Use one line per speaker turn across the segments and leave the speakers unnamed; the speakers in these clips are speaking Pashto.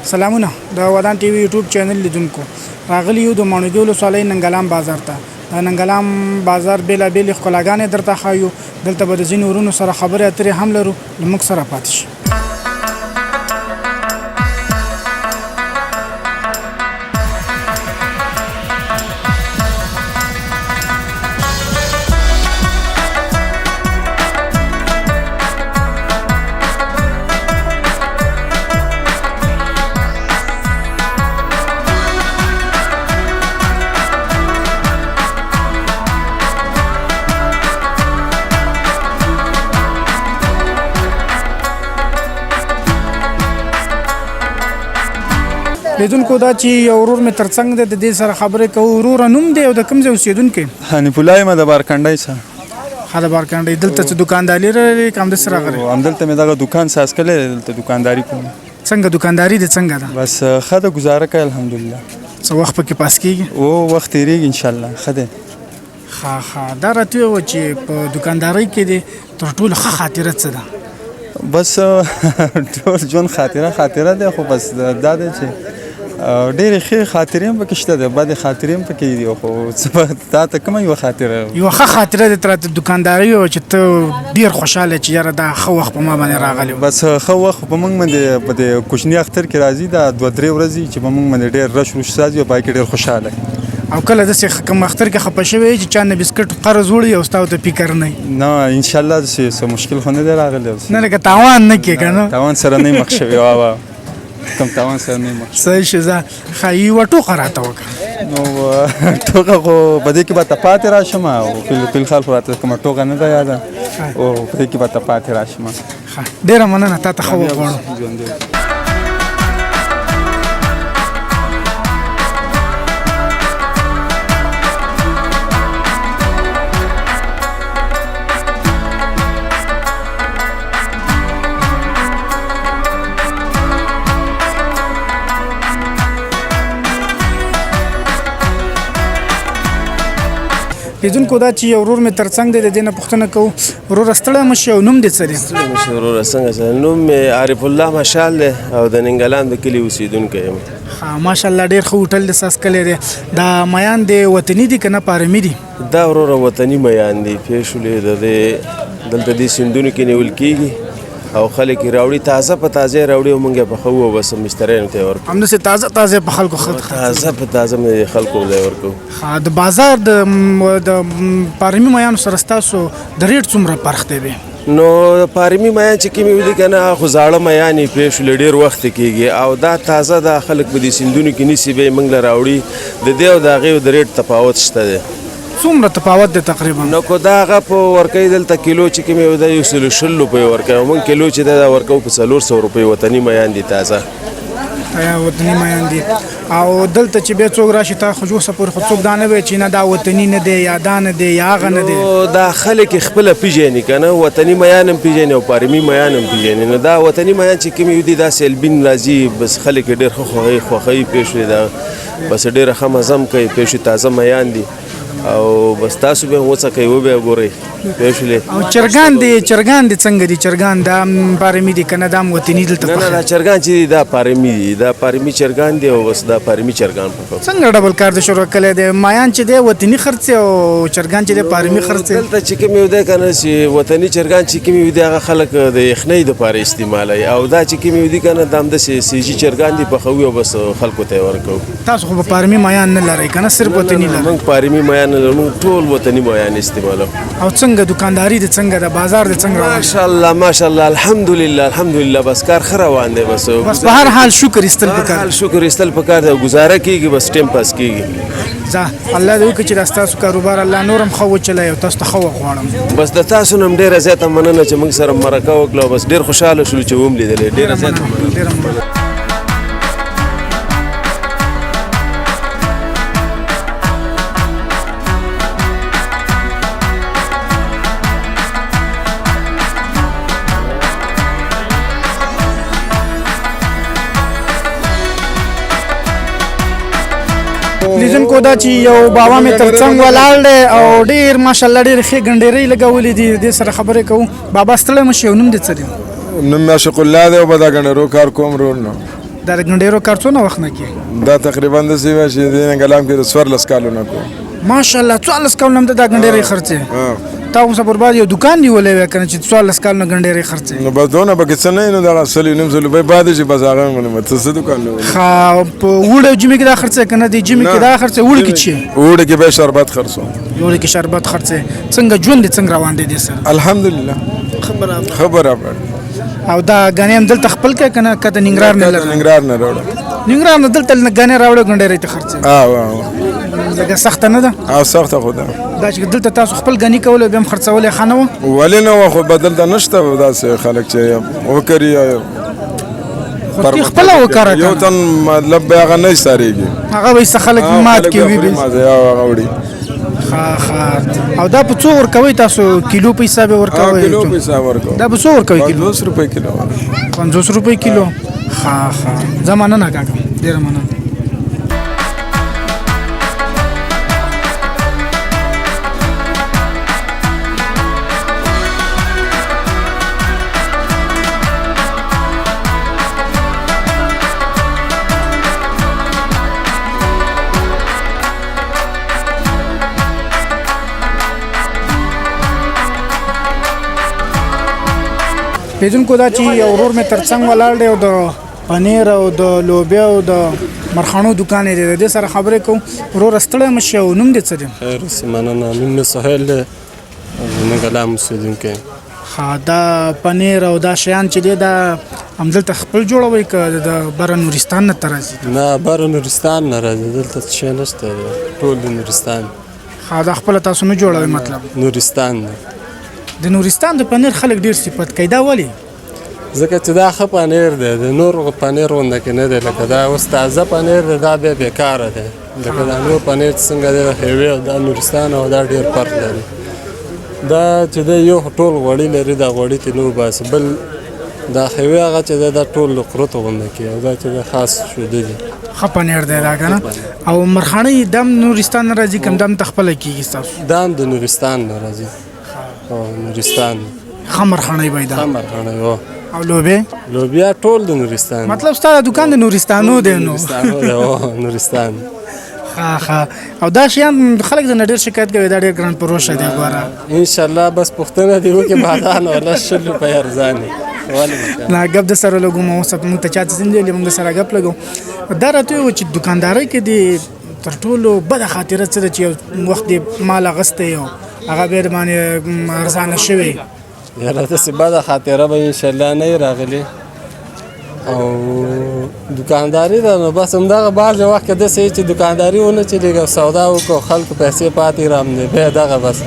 سلامونه د ودان ټي وي یوټیوب چینل لیدونکو، راغلي یو د ماڼوګي ولسوالۍ ننګلام بازار ته. د ننګلام بازار بېلابېلې ښکلاګانې درته ښایو. دلته به د ځینو ورونو سره خبرې اترې هم لرو. له موږ سره پاتې شئ. لیدونکو، دا چې یو ورور مې ترڅنګ دی، د دې سره خبرې کوو. وروره، نوم دی او د کوم ځای اوسېدونکی؟
حنیف الله یم، د بارکنډۍ څخه.
ښه، د بارکنډۍ. دلته څه دکانداري لرې که همداسې راغلی؟
همدلته مې دغه دکان ساز کړی دی، دلته دکانداري کوم.
څنګه دکانداري دې څنګه ده؟
بس ښه ده، ګزاره کوي الحمدلله.
څه وخت پکې پاس کېږي؟
او وخت تېرېږي انشاءالله، ښه دی.
ښه ښه، دا راته ووایه چې په دکاندارۍ کې دې تر ټولو ښه خاطره څه ده؟
بس ټول ژوند خاطره خاطره دی، خو بس دا دی چې ډېرې ښې خاطرې هم پکې شته دی، بدې خاطرې هم پکې دي، خو څه به تا ته کومه یوه خاطره؟
یوه ښه خاطره دې راته دکانداري وه چې ته ډېر خوشحاله چې یاره دا ښه وخت په ما باندې راغلی.
بس ښه وخت په موږ باندې په دې کوچني اختر کې راځي، دا دوه درې ورځې چې په موږ باندې ډېر رش روش سازي او پای کې ډېر خوشحاله.
او کله داسې کوم اختر کې خفه شوی چې چا نه بسکټ قرض وړي او ستا ورته فکر نه؟
نه، انشاءالله داسې څه مشکل خو نه دی راغلی.
نه، لکه تاوان نه کې که نه؟
تاوان سره نه مخ شوی، واه واه، کوم تاوان سره نه مخ.
صحیح شو، ځه ښه، یوه ټوکه راته وکړه.
نو ټوکه خو په دې کې به ته پاتې راشم، او فی الحال خو راته کومه ټوکه نه ده یاده، او په دې کې به ته پاتې راشم.
ښه، ډېره مننه، تا ته ښه وخت غواړم.
ژوندی.
لیدونکو، دا چې یو ورور مې ترڅنګ دی، د دې نه پوښتنه کوو. وروره، ستړی مه شې، او نوم دې څه دی؟
ستړی مه شې وروره، څنګه څه؟ نوم مې عارف الله مشال دی او د ننګلام د کلي اوسېدونکی یم.
ښه، ماشاءالله، ډېر ښه هوټل دې ساز کړی دی. دا میان دې وطني دي که نه پارمي دي؟
دا وروره وطني میان دي، پېښولې د دې دلته دې سیندونو کې نیول کېږي او خلک یې راوړي، تازه په تازه یې راوړي او موږ یې پخوو او بس مشتریانو ته یې ورکوو.
همداسې تازه تازه په خلکو ښه؟
تازه په تازه مې خلکو له ورکوو.
ښه، د بازار د پارمي میانو سره ستاسو د ریټ څومره فرق دی بیا؟
نو پارمي میان چې کومې ودي که نه، خو زاړه میان یې، پېښولې ډېر وخت کېږي، او دا تازه دا خلک په دې سیندونو کې نیسي، بیا یې موږ له راوړي. د دې او د هغې د ریټ تفاوت شته دی.
څومره تفاوت دی تقریبا؟
نو که دا هغه په ورکوي دلته کیلو چې کومې ده 120 روپۍ ورکوي، او موږ کیلو چې ده دا ورکوو په 400 روپۍ. وطني میان دي تازه.
آیا وطني میان دي؟ او دلته چې بیا څوک راشي، تا خو اوسه پورې خو څوک دا نه وایي چې نه دا وطني نه دی یا دا نه دی یا هغه نه دی؟
نو دا خلک یې خپله پیژني که نه، وطني میان هم پیژني او پارمي میان هم پیژني. نو دا وطني میان چې کومې دي، دا سیلبین راځي، بس خلک یې ډېر ښه خوښوي خوښوي، پېښوي دا بس ډېره ښه مزه هم کوي، پېښوي تازه میان دي، او بس تاسو به هم وڅکئ، وبه ګورئ، پېښولې.
او چرګان دي، چرګان دي څنګه دي؟ چرګان دا پارمي دي که نه دا هم وطني دلته؟
نه نه، دا
پخوي؟
چرګان چې دي دا پارمي دي، دا پارمي چرګان دي او بس دا پارمي چرګان پخوو.
څنګه ډبل کار دې شروع کړی دی؟ مایان چې دی وطني خرڅي او چرګان چې دی پارمي خرڅي.
دلته چې کوم یو دی که نه، چې وطني چرګان چې کوم یو دی، هغه خلک د یخنۍ دپاره استعمالوي، او دا چې کوم یو دي که نه، دا همداسې سیجي چرګان دي، پخوي او بس خلکو ته یې ورکوو.
تاسو خو به پارمي مایان نه لرئ که نه، صرف وطني لرئ؟
موږ پارمي میان نه لرو، موږ ټول وطني میان استعمالوو.
او څنګه دکانداري دې څنګه ده؟ بازار دې څنګه روان دی؟
ماشاءالله ماشاءالله، الحمدلله الحمدلله، بس کار ښه روان دی بس.
بس په هر حال شکر ایستل
هر
پکار.
حال شکر ایستل پکار دی او ګزاره کیږي، بس ټیم پاس کیږي.
ځه، الله دې وکړي چې دا ستاسو کاروبار الله نور هم ښه وچلوي او تاسو ته ښه وخت غواړم.
بس د تاسو نه هم ډېره زیاته مننه چې موږ سره مرکه وکړه، بس ډېر خوشحاله شولو چې وم لیدلې. ډېره زیاته مننه.
ډېره مننه. لیدونکو، دا چې یو بابا مې ترڅنګ ولاړ دی او ډیر ماشاءالله ډیر ښې ګنډېرۍ لګولې دي، دې سره خبرې کوو. بابا، ستړی مه شې، او نوم دې څه دی؟
نوم مې عاشق الله دی او به دا ګنډېرو کار کوم ورور. نو
دا د ګنډېرو کار څونه وخت نه کې؟
دا تقریبا داسې وه چې د ننګلام کې د 14 کالو نه کوم.
ماشاءالله، 14 کالو نه دا ګنډېرې خرڅې؟ تا خو برباد یو دکان نیولی وی که نه چې 14 کالو نه ګنډېرې خرڅې؟
نو بس دونه پکې څه نه، نو دغه سل نیم سل روپۍ پاتې شي، بس هغه مې څه څه دکان نیولی.
ښه، په اوړي او ژمي کې دا خرڅې که نه؟ د ژمي کې دا خرڅې، اوړي کې چې؟
اوړي کې به شربت خرڅوم.
اوړي کې شربت خرڅې. څنګه ژوند دې څنګه روان دی دې سره؟
الحمدلله، ښه برابر.
او دا غنې هم دلته خپل کې کنه کته ننګرهار نه لري؟
ننګرهار نه راوړم.
ننګرهار نه دلته غنې راوړو، ګنډېرې ته خرڅې؟
او
لږه سخته نه ده؟
او سخته خو ده.
دا چې دلته تاسو خپل غنی کول بیا هم خرڅولې ښه نه وه؟
ولې نه وه، خو بدل نشته داسې خلک چې وکري.
خو تی خپله وکره.
یو تن مطلب بیا هغه نه ایسارېږي،
هغه به خلک مات کوي،
هغه وړي.
ښه ښه. او دا په څو ورکوئ تاسو؟ کیلو په حساب ورکوئ؟
کیلو په حساب ورکوو.
دا په څو ورکوئ کیلو؟
50 روپۍ کیلو.
50 روپۍ کیلو. ښه ښه، زه مننه کاکا، ډېره مننه. لیدونکو، دا چې یو ورور مې ترڅنګ ولاړ دی او د پنیر او د لوبیا او د مرخانو دکان یې دی، د دې سره خبرې کوم. ورور ستړی مه شې، او نوم دې څه دی؟
خیر اوسې، مننه. نوم مې سهیل دی، ننګلام اوسېدونکی.
ښه، دا پنیر او دا شیان چې دی دا همدلته خپل جوړوئ که د بره نورستان نه ته راځي؟
نه، بره نورستان نه راځي، دلته څه شی نشته دی، ټول د نورستان.
ښه، دا خپله تاسو نه جوړوئ مطلب؟
نورستان دی.
د نورستان د پنیر خلک ډېر صفت کوي، دا ولې؟
ځکه چې دا ښه پنیر دی، د نور پنیر غونده کې نه دی. لکه دا اوس تازه پنیر دی، دا بیا بېکاره دی. لکه دا نور پنیر چې څنګه دی د هیوې او دا نورستان او دا ډېر فرق لري. دا چې دی یو ټول غوړي لري، دا غوړي ترې نه وباسي. بل دا هیوې هغه چې دی دا ټول د قرتو غونده کې، او دا چې دی خاص شوده دي.
ښه پنیر دی دا که نه؟ او مرخاڼۍ دم نورستان نه راځي که دم ته خپله کېږي ستاسو؟
دا هم د نورستان نه راځي. نورستان.
ښه مرخاڼۍ به دا؟
ښه مرخاڼۍ هو.
او لوبې؟
لوبیا ټول د نورستان.
مطلب ستا د دکان د نورستانو دی نو؟
نورستانو دی، هو نورستان.
ښه ښه. او دا شیان خلک د نه ډېر شکایت کوي، دا ډېر ګران پروشه دی ګوره.
انشاءالله، بس پوښتنه دې وکړي، بادان ولا 20 روپۍ ارزان دی.
نه ګپ د سره لګوم، اوس موږ ته چا څه نه ویلي، موږ سره ګپ لګو. دا راته ووایه چې دکاندارۍ کې دې تر ټولو بده خاطره څه ده چې یو وخت دې مال اخیستی او هغه بیا باندې ارزانه شوی؟
یاره داسې بده خاطره به انشاءالله نه راغلي. او دکانداري ده نو بس همدغه بعضې وخت کې داسې چې دکانداري ونه چلېږي او سودا وکړو، خلکو پیسې پاتې رامدي، بیا دغه بس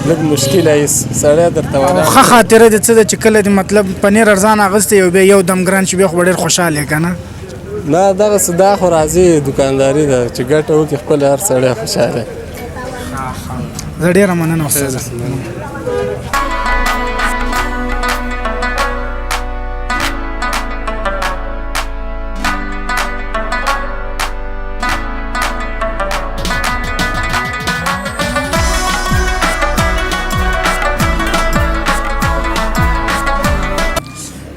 لږ مشکل یې سړی درته ولاړ.
ښه خاطره دې څه ده چې کله دې مطلب پنیر ارزانه اخیستی او بیا یو دم ګران شي، بیا خو به ډېر خوشحاله یې که نه؟
نه دغه څه دا خو راځي، دکانداري ده چې ګټه وکړي خپل هر سړی خوشحاله.
زه ډېره مننه استاد.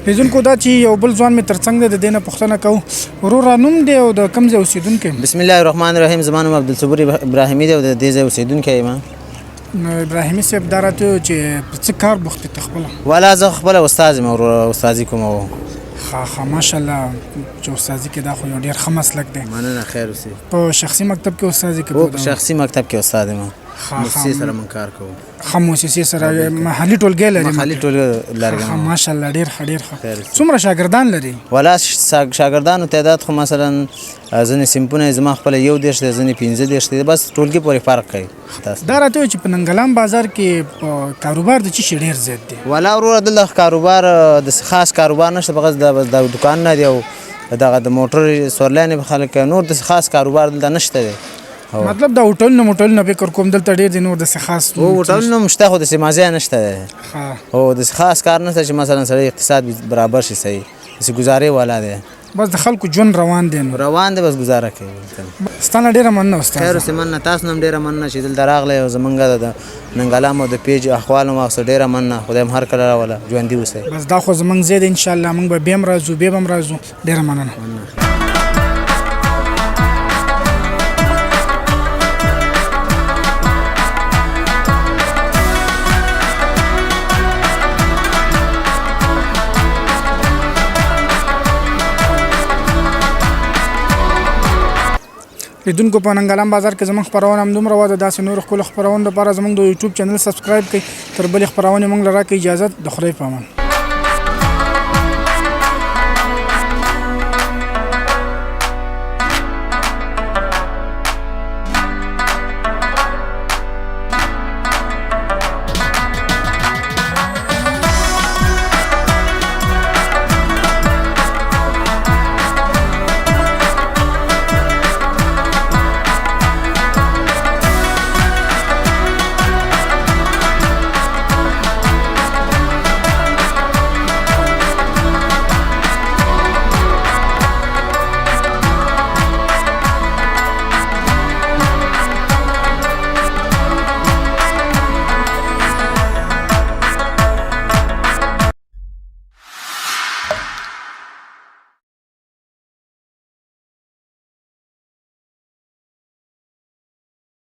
لیدونکو، دا چې یو بل ځوان مې ترڅنګ دی، د دې نه پوښتنه کوو. وروره نوم دی او د کوم ځای اوسېدونکی؟
بسم الله الرحمن الرحیم. زما نوم عبدالصبور ابراهیمي دی او د دې ځای اوسېدونکی یم.
نو ابراهیمي صاحب، دا راته ووایه چې په څه کار بوخت ته خپله؟
والا زه خپله استاد یم وروره، استادي کوم. او
ښه ښه، ماشاءالله، چې استادي کې دا خو یو ډېر ښه مسلک دی.
مننه، خیر اوسې.
په شخصي مکتب کې استادي که؟
په شخصي مکتب کې استاد یم، موسسې سره مونږ کار کوو.
ښه، موسسې سره محلي ټولګی لري؟
محلي ټولګی لري.
ښه، ماشاءالله، ډېر ښه ډېر ښه. څومره شاګردان لري؟
ولا شاګردانو تعداد خو مثلا ځینې صنفونه زما خپله 31 دی، ځینې 35 دی، بس ټولګي پورې فرق کوي.
دا راته ووایه چې په ننګلام بازار کې کاروبار د څه شي ډېر زیات دی؟
ولا وروره دلته کاروبار د خاص کاروبار نشته، فقط د دکان نه دی او دغه د موټر سورلینې خلک، نور د خاص کاروبار دلته نشته دی.
مطلب دا هوټلونه موټلونه فکر کوم دلته ډېر دي، نور داسې خاص؟
هو هوټلونه هم شته خو داسې مزه نشته دی. هو داسې خاص کار نشته چې مثلا سړی اقتصاد برابر شي، صحیح داسې ګزارې والا دی.
بس د خلکو ژوند روان دی نو؟
روان دی، بس ګزاره کوي.
ستا نه ډېره مننه استاد.
خیر اوسې، مننه. تاسو نه هم ډېره مننه چې دلته راغلی او زمونږ د ننګلام او د پیج احوال مو واخیستو، ډېره مننه. خدای هم هر کله راوله، ژوندي اوسئ.
بس دا خو زمونږ ځای دی، انشاءالله موږ به بیا هم راځو، بیا به هم راځو. ډېره مننه. لیدونکو په ننګلام بازار کې زموږ خپرونه همدومره وه. د داسې نورو ښکلو خپرونو لپاره زموږ د یوټیوب چینل سبسکرایب کړئ. تر بلې خپرونې موږ له راکړئ اجازت. د خدای په امان.